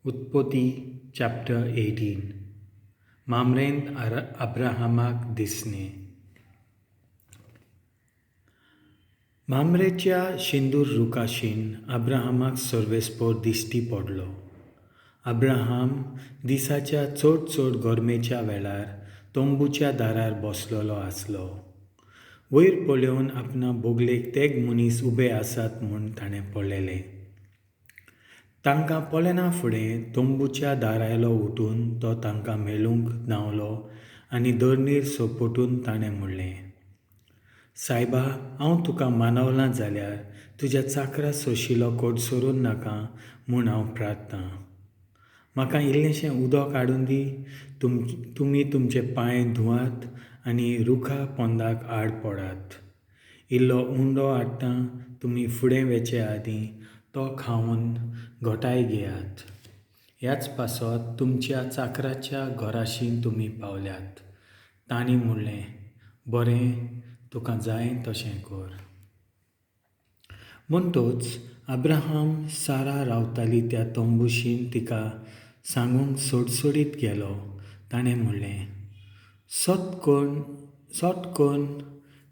उत्पत्ती चॅप्टर 18. मामरेंत अब्राहमाक दिसणें. मामरेच्या शेंदूर रुखाशीन अब्राहमाक सर्वेस्पोर दिश्टी पडलो. अब्राहम दिसाच्या चड चड गरमेच्या वेळार तंबूच्या दारार बसलेलो आसलो. वयर पळोवन आपणा बोगलेक तेग मनीस उबे आसात म्हूण ताणें पळयलें. तांकां पळयना फुडें तंबूच्या दारायलो उठून तो तांकां मेळूंक धांवलो आनी धरणीर सोपटून ताणें म्हणलें, सायबा, हांव तुका मानवलां जाल्यार तुज्या चाकरा सोशिलो कोडसरून नाका म्हूण हांव प्रार्थना. म्हाका इल्लेंशें उदक हाडून दी. तुमी तुमचे पांय धुवात आनी रुखा पोंदाक आड पडात. इल्लो उंडो हाडटा, तुमी फुडें वेचे आदीं तो खावन घोटाय घेयात. ह्याच पासत तुमच्या चाकराच्या घराशी तुमी पावल्यात. तांणी म्हणलें, बरें, तुका जाय तशें कर. म्हणटच अब्राहम सारा रावताली त्या तंबूशीन तिका सांगूंक सोडसोडीत गेलो. ताणें म्हणलें, सट करून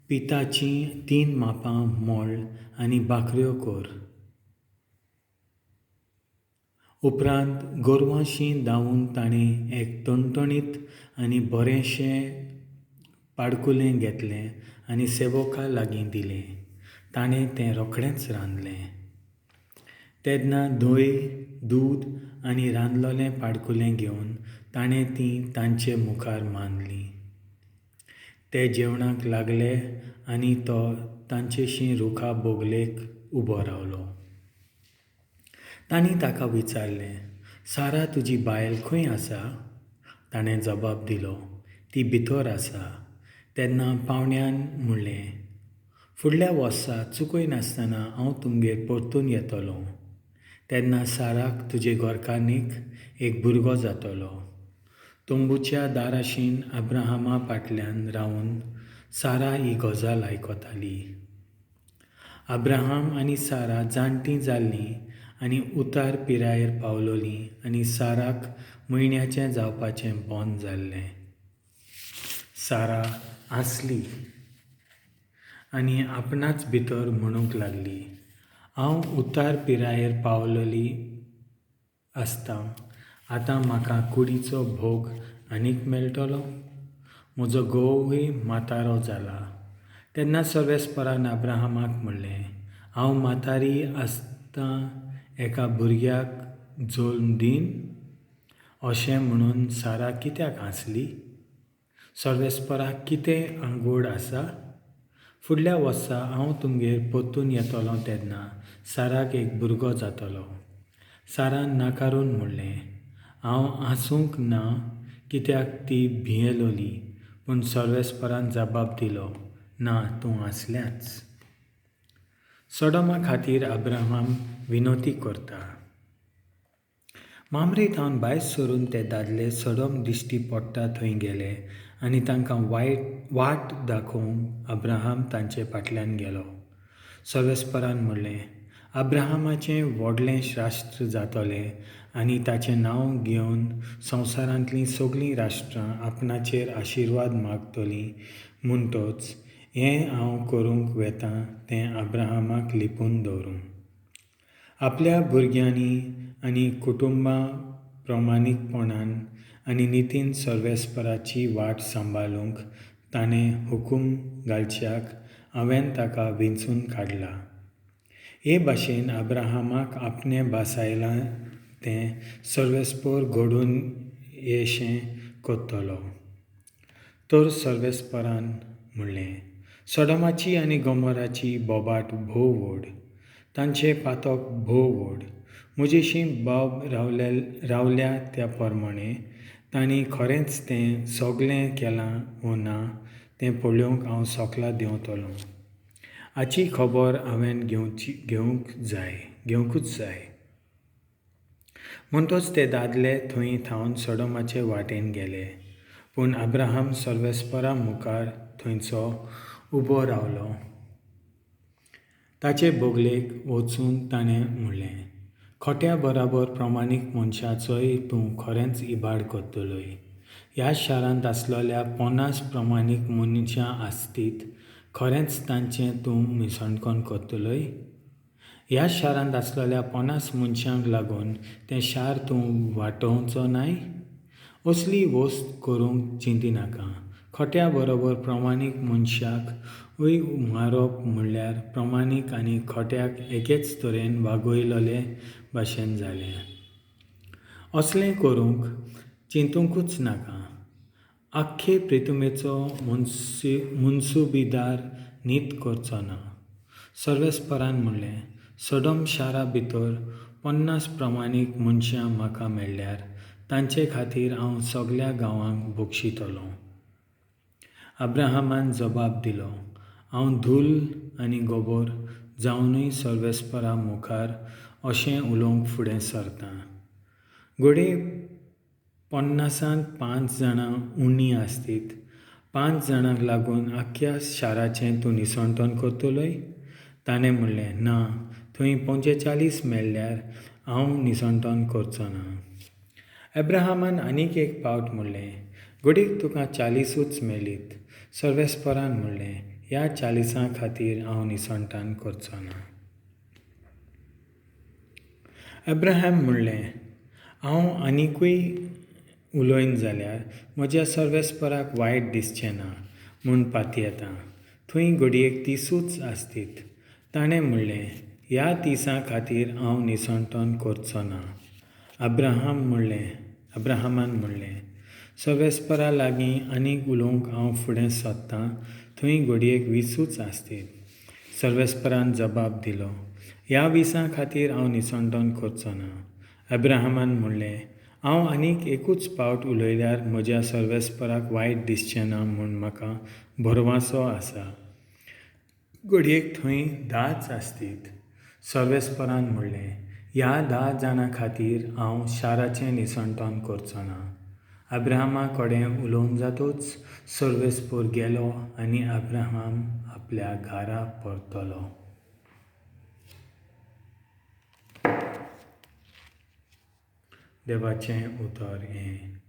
पिताचीं 3 मापां मोळ आनी भाकऱ्यो कर. उपरांत गोरवांशी धांवून ताणें एक टणटणीत आनी बरेंशें पाडकुलें घेतलें आनी सेवका लागीं दिलें. ताणें तें रोखडेंच रांदलें. तेन्ना धंय, दूद आनी रांदलेलें पाडकुलें घेवन ताणें तीं तांचे मुखार मांडलीं. ते जेवणाक लागले आनी तो तांचेशी रुखा बोगलेक उबो रावलो. तांणी ताका विचारलें, सारा तुजी बायल खंय आसा? ताणें जबाब दिलो, ती भितर आसा. तेन्ना पावण्यान म्हणलें, फुडल्या वर्सा चुकय नासतना हांव तुमगेर परतून येतलो. तेन्ना साराक तुजे घरकान्नीक एक भुरगो जातलो. तंबूच्या दाराशीन अब्राहमा फाटल्यान रावन सारा ही गजाल आयकताली. अब्राहम आनी सारा जाणटीं जाल्लीं आनी उतार पिरायेर पावलोलीं आनी साराक म्हयन्याचें जावपाचें बंद जाल्लें. सारा हांसली आनी आपणाच भितर म्हणूंक लागली, हांव उतार पिरायेर पावलोली आसता, आतां म्हाका कुडीचो भोग आनीक मेळटलो? म्हजो घोवूय म्हातारो जाला. तेन्ना सर्वेस्परान अब्राहमाक म्हणलें, हांव म्हातारी आसता एका भुरग्याक जल्म दीन? अशें म्हणून सारा कित्याक हांसली? सर्वेस्पराक कितें आंगोड आसा? फुडल्या वर्सा हांव तुमगेर परतून येतलो तेन्ना साराक एक भुरगो जातलो. सारान नाकारून म्हणलें, हांव हांसूंक ना, कित्याक ती भियेलोली. पूण सर्वेस्परान जबाब दिलो, ना, तूं हांसल्याच. सोडोमा खातीर अब्राहम विनोती करता. मामरे थावन भायर सरून ते दादले सोडोम दिश्टी पडटा थंय गेले आनी तांकां वाट दाखोवंक अब्राहम तांचे फाटल्यान गेलो. सर्वेस्परान म्हणलें, अब्राहमाचें व्हडलें राष्ट्र जातलें आनी ताचें नांव घेवन संवसारांतलीं सगळीं राष्ट्रां आपणाचेर आशिर्वाद मागतलीं. म्हणटच हें हांव करूंक वेतां तें अब्राहमाक लिपून दवरूं. आपल्या भुरग्यांनी आनी कुटुंबा प्रमाणीकपणान आनी नितीन सर्वेस्पराची वाट सांबाळूंक ताणें हुकूम घालच्याक हांवें ताका विंचून काडला. हे भाशेन अब्राहमाक आपणें भासायलां तें सर्वेस्पर घडून येशें करतलो. तर सर्वेस्परान म्हणलें, सोडोमाची आनी गोमोराची बोबाट भोव व्हड, तांचें पातक भोव व्हड. म्हजेशी बाब रावल्या त्या प्रमाणें तांणी खरेंच तें सगळें केलां वो ना तें पळोवंक हांव सकला देंवतलो. हाची खबर हांवें घेवंकूच जाय. म्हणटच ते दादले थंय थावन सोडोमाचे वाटेन गेले. पूण अब्राहम सर्वेस्परा मुखार थंयचो उबो रावलो. ताचे बोगलेक वचून ताणें म्हणलें, खोट्या बराबर प्रमाणीक मनशाचोय तूं खरेंच इबाड करतलोय. ह्या शारांत आसलेल्या 50 प्रमाणीक मनशां आसतीत, खरेंच तांचें तूं मिसणकोण करतलोय? ह्या शारांत आसलेल्या 50 मनशांक लागून तें शार तूं वाटोवचो नाय? असली वस्त करूंक चिंतिनाका. खोट्या बरोबर प्रमाणीक मनशाकूय मारप म्हणल्यार प्रमाणीक आनी खोट्याक एकेच तरेन वागयलोले भाशेन जालें. असलें करूंक चिंतुकूच नाका. आख्खे प्रितुमेचो मुन्सुबीदार नीत करचो ना. सर्वेस्परान म्हणलें, सडम शारा भितर 50 प्रमाणीक मनशां म्हाका मेळ्ळ्यार तांचे खातीर हांव सगल्या गांवांक बक्षितलों. अब्राहमान जबाब दिलो, हांव धूल आनी गोबोर जावनूय सर्वेस्परा मुखार अशें उलोवंक फुडें सरतां. घडये 50 5 जाणां उणी आसतीत. 5 जाणांक लागून आख्ख्या शाराचें तूं निसणटण करतलोय? ताणें म्हणलें, ना, थंय 45 मेळ्ळ्यार हांव निसणटण करचो ना. अब्राहमान आनीक एक पावट म्हणलें, घडयेक तुका 40ूच मेळीत. सर्वेस्परान म्हणलें, ह्या 40 खातीर हांव निसणटान करचो ना. अब्राहम म्हणलें, हांव आनिकूय उलयन जाल्यार म्हज्या सर्वेस्पराक वायट दिसचें ना म्हूण पातयेतां. थंय घडयेक 30ूच आसतीत. ताणें म्हणलें, ह्या 30 खातीर हांव निसणटण करचो ना. अब्राहमान म्हणलें, सर्वेस्परा लागीं आनीक उलोवंक हांव फुडें सरतां. थंय घडयेक 20ूच आसतीत. सर्वेस्परान जबाब दिलो, ह्या 20 खातीर हांव निसणटण करचो ना. अब्राहमान म्हणलें, हांव आनीक एकूच पावट उलयल्यार म्हज्या सर्वेस्पराक वायट दिसचें ना म्हूण म्हाका भरवासो आसा. घडयेक थंय 10 आसतीत. सर्वेस्परान म्हणलें, ह्या 10 जाणां खातीर हांव शाराचें निसणटण करचो ना. अब्राहमा कडेन उलोवन जातूच सर्वेस्पर गेलो आनी अब्राहम आपल्या घरा परतलो. देवाचें उतर हें.